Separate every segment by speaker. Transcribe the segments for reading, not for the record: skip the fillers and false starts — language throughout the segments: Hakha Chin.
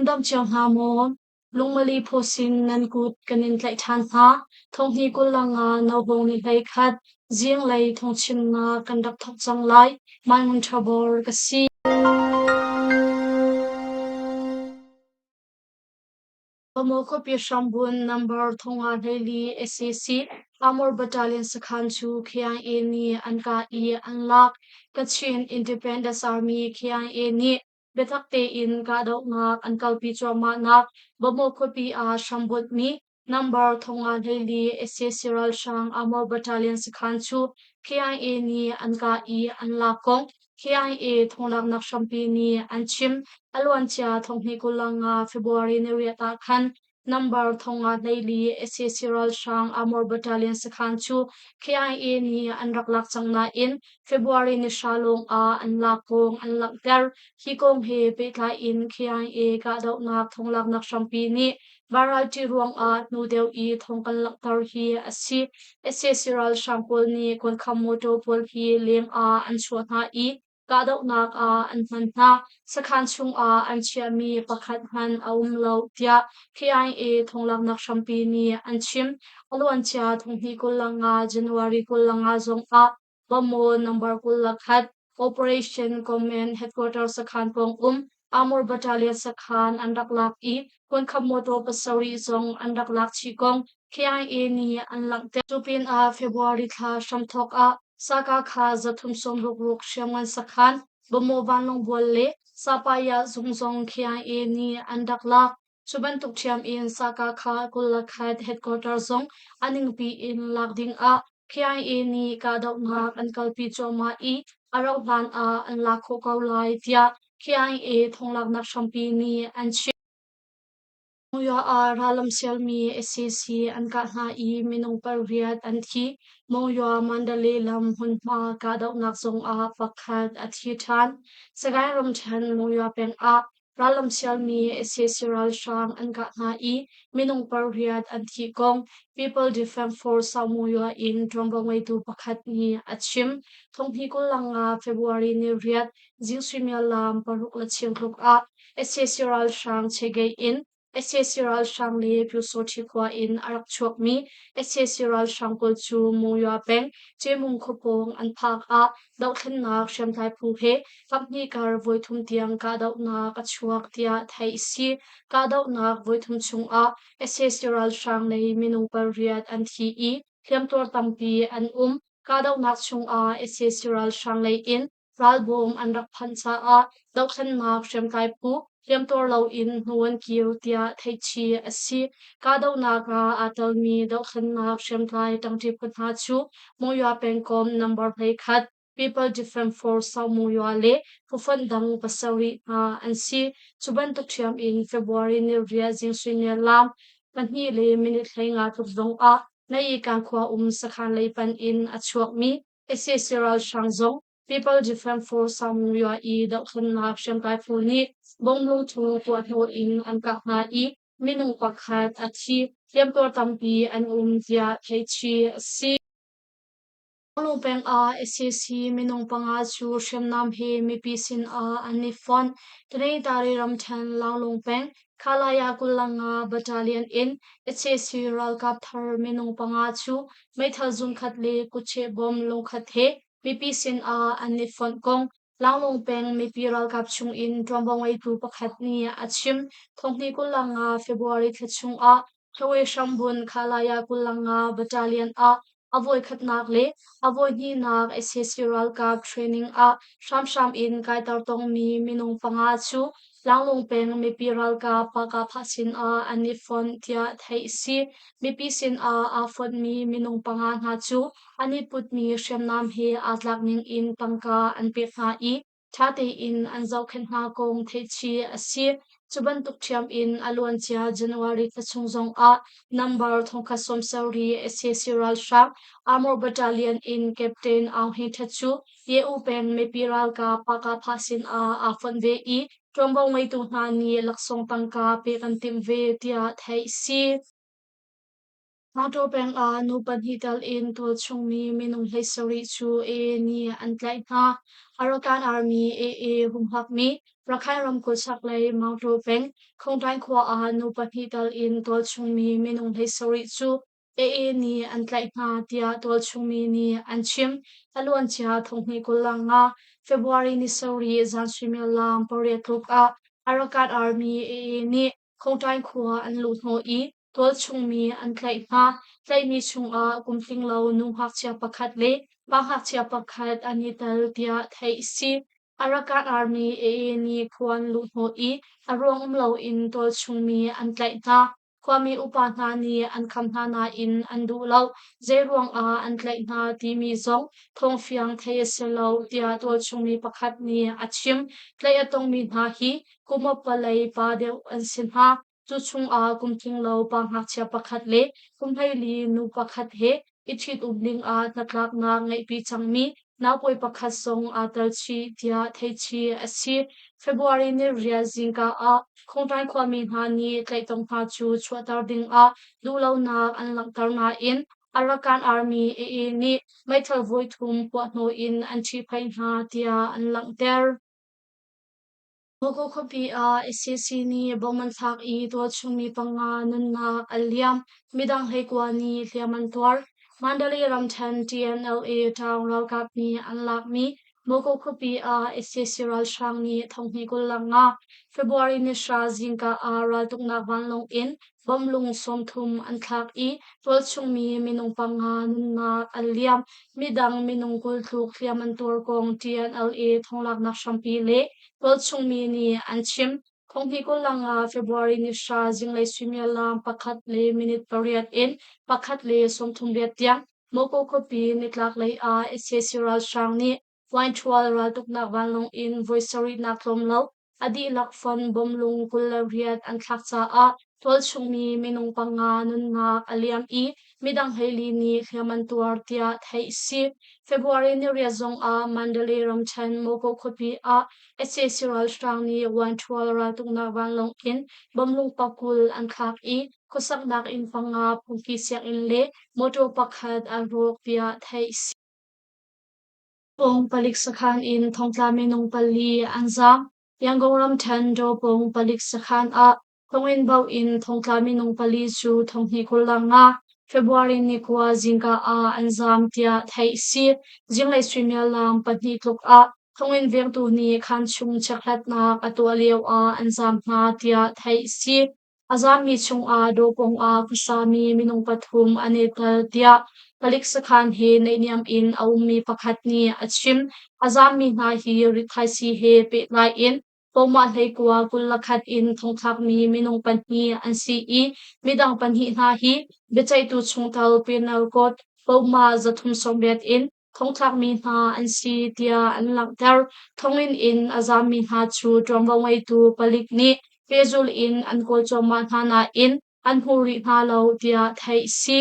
Speaker 1: Nan dam cio hna maw? Lungmali phawsin nan kut kan in tlaih ṭhan hna. Thonghni 25 nohawng ni 11 zinglei thawngchimnak kan rak thawk cang lai. Mai Ngun Ṭha Bor ka si. Bamaw khuapi hrambun number 524 sac Armor Battalion sakhan cu KIA nih an kah i an lak. Kachin Independence Army KIA nih biatak tein kahdohnak an kalpi cuahmahnak Bamaw khuapi ah hrambunhmi number 524 sac ralhrang Armor Battalion sakhan cu KIA nih an kah i an lak kong KIA thonglaknak hrampi nih an chim. A luancia thonghnih 25 February niriat ah khan number 524 sac ralhrang Armor Battalion sakhan cu KIA nih an rak lak cang nain February ni hra lawng ah an lak kong an langhter. Hi kong he pehtlai in KIA kahdohnak thonglaknak hrampi nih Varal ṭih ruangah hnu deuh i thong kan langhter hi a si. Sac ralhrang pawl nih kuankham mawṭaw pawl hi leng ah an chuah hna i kahdohnak ah an hman hna. Sakhan chungah an chiahmi pakhat hmanh a um lo tiah KIA thonglaknak hrampi nih an chim. A luancia thonghnih 25 January 25 zongah Bawmaw number 21 Operation Command Headquarters sakhan pawng um Armor Battalion sakhan an rak lak i kuankham mawtaw pasarih zong an rak lak chih kong KIA nih an langhter. Cu pinah February thla hramthawk ah Sakakha zathum sawmruk ruk hriamngan sakhan Bawmaw vanlawng bual le Sapaya zung zong KIA nih an rak lak. Cu bantuk ṭhiam in Sakakha 21 headquarter zong a ningpi in lak dingah KIA nih kahdohnak an kalpi cuahmah i a rauh hlan ah an lak khawh ko lai tiah KIA thonglaknak hrampi nih an chim. Monywa ah rallam sialmi sac an kah hna i minung pariat an thi. Monywa Mandalay lam hmunhma kahdohnak zongah pakhat a thi ṭhan. Sagaing ramṭhen Monywa peng ah Rallam sialmi sac ralhrang an kah hna i minung pariat an thih kong People Defence Force Samoa in ṭuanvo ngeitu pakhat nih a chim. Thonghnih 25 February ni riat zing suimilam paruk le cheu tluk ah sac ralhrang Chegei in sac ralhrang le Pyusawṭhi khua in a rak chuakmi sac ralhrang pawl cu Monywa peng Cemung khuapawng an phak ah dohthlennak hriamtlai phu he kaphnih kar voithum tiang kahdohnak a chuak tiah theih a si. Kahdohnak voithum chungah sac ralhrang lei minung pariat an thi i hliamtuar tampi an um. Kahdohnak chungah sac ralhrang lei in ralbawm an rak phanh caah dohthlennak hriamtlai phu hliamtuar loin hnu an kir tiah theihchih a si. Kahdohnak ah aa telmi dohthlennak hriamtlai ṭangṭi phu hna cu Monywa pengkomh number 11 People Defence Force South Monywa le phufonh dang pasarih hna an si. Cu bantuk ṭhiam in February ni riat zing suimilam pahnih le minute 15 tluk zong ah Naikang khua um sakhan lei pan in a chuakmi sac ralhrang zong People Defence Force Samuywa i dohthlennak hriamtlai phu nih bomb lungthu tuahhnawh in an kah hna i minung pakhat a thi, hliamtuar tampi an um tiah theihchih a si. Lawnglung peng ah sac minung panga cu hriamnam he mipi sin ah an i fonh. Tanetari ramṭhen Lawnglung peng Khalaya 25 Battalion in sac ralkap thar minung panga cu meithal zungkhat le kutcheh bom lungkhat he mipi sin ah an i fonh kong Lawnglung peng mipi ralkap chung in ṭuanvo ngeitu pakhat nih a chim. Thonghnih 25 February thla chung ah Hlawe hrambun Khalaya 25 Battalion ah a voikhatnak le a voihnihnak sac ralkap training ah hramhram in kaiter tongmi minung panga cu Tlanglung peng mipi ralkap Pakapha sinah an i fonh tiah theih a si. Mipi sinah aa fonhmi minung panga hna cu an i putmi hriamnam he aa tlak ning in tangka an pek hna i ṭha tein an zohkhenh hna kong theihchih a si. Cu bantuk ṭhiam in a luancia January thla chung zongah number 1070 sac ralhrang Armor Battalion in Captain Aung Hee Thet cu Ye-U peng mipi ralkap Pakapha sinah aa fonh ve i ṭuanvo ngeitu hna nih laksawng tangka pek an timh ve tiah theih a si. Hmawtaw peng ah nu pahnih tal in tualchungmi minung 17 cu AA nih an tlaih hna. Arakan Army AA humhakmi. Rakhine ramkulh chaklei Maungtaw peng Khongtain khua ah nu pahnih tal in tualchungmi minung 17 cu AA nih an tlaih hna tiah tualchungmi nih an chim. A luancia thonghnih 25 February ni 7 zan suimilam 8 tluk ah Arakan Army AA nih Khongtain khua an luh hnawh i tualchungmi an tlaih hna. Tlaihmi chungah kum tlinglo nu ngakchia pakhat le pa ngakchia pakhat an i tel tiah theih a si. Arakan Army AA nih khua an luh hnawh i a ruang um loin tualchungmi an tlaih hna. Khuami upa hna nih an kham hna nain an duh lo. Zeiruang ah an tlaih hna timi zong thawngfiang theih a si lo tiah tualchungmi pakhat nih a chim. Tlaih a tongmi hna hi kum upa lei pa deuh an si hna. Cu chungah kum tlinglo pa ngakchia pakhat le kum 14 nu pakhat he i ṭhitum dingah hnatlaknak ngeihpi cangmi naupawi pakhat zong aa tel chih tiah theihchih a si. February ni riat zingka ah Khongṭain khuami hna nih tlaihtom hna cu chuahter dingah duhlonak an langhter nain Arakan Army AA nih meithal voithum puahhnawh in an ṭhihphaih hna tiah an langhter. Moko khuapi ah sac nih bomb an thlak i tualchungmi panga nunnak an liam. Midang 19 nih hliam an tuar. Mandalay ramṭhen TNLA ṭaung ralkap nih an lakmi Moko khuapi ah sac ralhrang nih thonghnih 25 February ni 9 zingka ah raltuknak vanlawng in bomb lung 30 an thlak i tualchungmi minung panga nunnak an liam. Midang minung 20 tluk hliam an tuar kong TNLA thonglaknak hrampi le tualchungmi nih an chim. Thonghnih 25 February ni 9 zinglei suimilam 1:08 in 1:38 tiang Moko khuapi nitlaklei ah sac ralhrang nih Wainṭhual raltuknak vanlawng in voi sarihnak tlawm lo a dihlak fon bomlung 28 an thlak caah tualchungmi minung panga nunnak a liam i midang 14 nih hliam an tuar tiah theih a si. February ni 8 zongah Mandalay ramṭhen Moko khuapi ah sac ralhrang nih Wainṭhual raltuknak vanlawng in bomlung 20 an thlak i khuasaknak inn panga, phungki sianginn le mawṭaw pakhat a rawk tiah theih a si. Pawng palik sakhan in thongtla minung pali an zaam. Yangon ramṭhen Dawpawng palik sakhan ah thonginn baoh in thongtla minung pali cu thonghnih 25 February ni 9 zingka ah an zaam tiah theih a si. Zinglei suimilam 2 tluk ah thonginn vengtu nih khaan chung chekhlatnak a tuah lio ah an zaam hna tiah theih a si. A zaammi chungah dawpawng ah khuasami minung pathum an i tel tiah palik sakhan he naihniam in a ummi pakhat nih a chim. A zaammi hna hi rithaisii he pehtlai in pohmah 19 21 in thongthlakmi minung pahnih an si i midang pahnih hna hi biaceihtu chungtel Penal Code pohmah 380 in thongthlakmi hna an si tiah an langhter. Thonginn in a zaammi hna cu ṭuanvo ngeitu palik nih pehzulh in an kawl cuahmah hna nain an hmu rih hna lo tiah theih a si.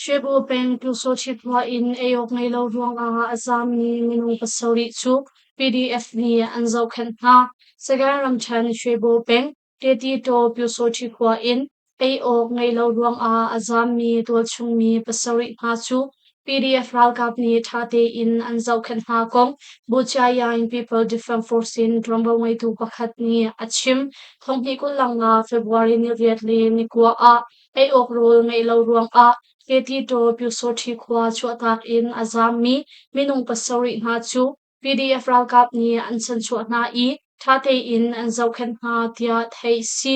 Speaker 1: Shwebu peng Pyusawhti khua in ei awk ngei lo ruangah a zaammi minung pasarih cu PDF nih an zohkhenh hna. Sagaing ramṭhen Shwebu peng Tetitaw Pyusawhti khua in ei awk ngeih lo ruangah a zaammi tualchungmi pasarih hna cu PDF ralkap nih ṭha tein an zohkhenh hna kong Buchayaing People Defense Force in ṭuanvo ngeitu pakhat nih a chim. Thonghnih 25 February ni 8 le ni 9 ah ei awk rawl ngeih lo ruangah Tetitaw Pyusawhti khua chuahtak in a zaammi minung pasarih hna cu PDF ralkap nih an chanchuah hna i ṭha tein an zohkhenh hna tiah theih a si.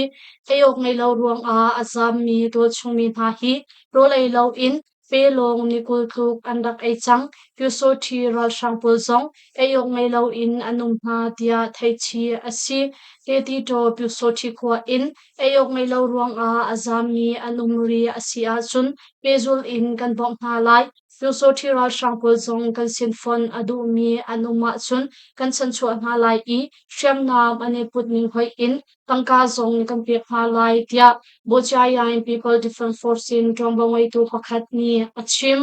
Speaker 1: Ei awk ngeih lo ruangah a zaammi tualchungmi hna hi rawl ei loin pe lawng ni 20 tluk an rak ei cang. Pyusawṭhi ralhrang pawl zong ei awk ngei loin an um hna tiah theihchih a si. Tetitaw Pyusawṭhi khua in ei awk ngeih lo ruangah a zaammi an um rih a si ahcun pehzulh in kan bawmh hna lai. Pyusawṭhi ralhrang pawl zong kan sin fonh a duhmi an um ahcun kan chanchuah hna lai i hriamnam an i put ning hoih in tangka zong kan pek hna lai tiah Bawchiayain People Defense Force in ṭuanvo ngeitu pakhat nih a chim.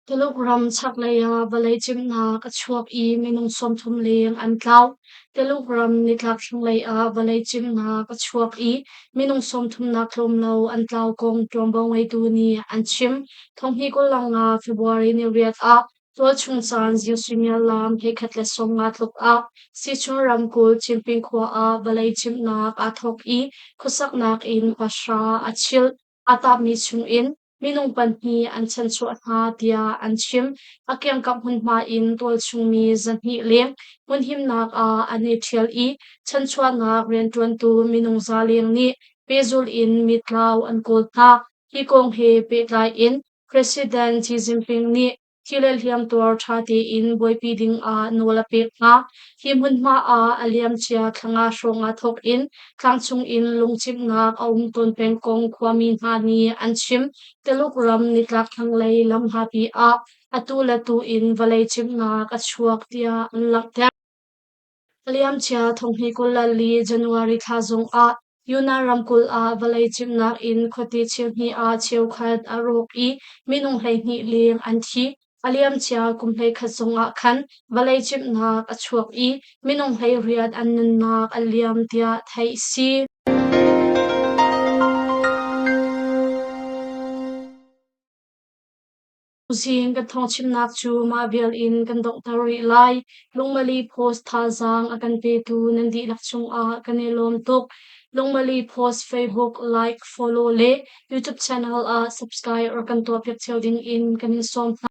Speaker 1: Tuluk ram chaklei ah vawlei cimnak a chuak i minung 30 leng an tlau. Tuluk ram nitlak thlanglei ah vawlei cimnak a chuak i minung 30 nak tlawm lo an tlau kong ṭuanvo ngeitu nih an chim. Thonghnih 25 February ni 8 ah Tualchung caan zing suimilam 11:50 tluk ah Sichuan ramkulh Cinping khua ah vawlei cimhnak aa thawk i khuasaknak inn pahra a chilh. Aa tapmi chungin minung pahnih an chanchuah hna tiah an chim. A kiangkap hmunhma in tualchungmi 200 leng hmunhimnak ah an i ṭhial i chanchuahnak rianṭuantu minung za leng nih pehzulh in mitlau an kawl hna. Hi kong he pehtlai in President Xi Jinping nih thi le hliamtuar ṭha tein buaipi dingah nawl a pek hna. Hi hmunhma ah a liamcia thla nga hrawng ah thawk in tlangchung in lungcimhnak a um tawn peng kong khuami hna nih an chim. Tuluk ram nitlak thlanglei lamhlapi ah atu le tu in vawlei cimhnak a chuak tiah an langhter. A liamcia thonghnih 24 January thla zongah Yunnan ramkulh ah vawlei cimhnak in khuate cheuhnih ah cheukhat a rawk i minung 12 leng an thi. A liamcia kum 11 zongah khan vawlei cimhnak a chuak i minung 18 an nunnak a liam tiah theih a si. Tuzing kan thawngchimnak cu mah vial in kan donghter rih lai. Lungmali Post thazaang a kan petu nan dihlak cungah kan i lawm tuk. Lungmali Post Facebook like, follow le YouTube channel ah subscribe rak kan tuahpiak cio ding in kan in sawm hna.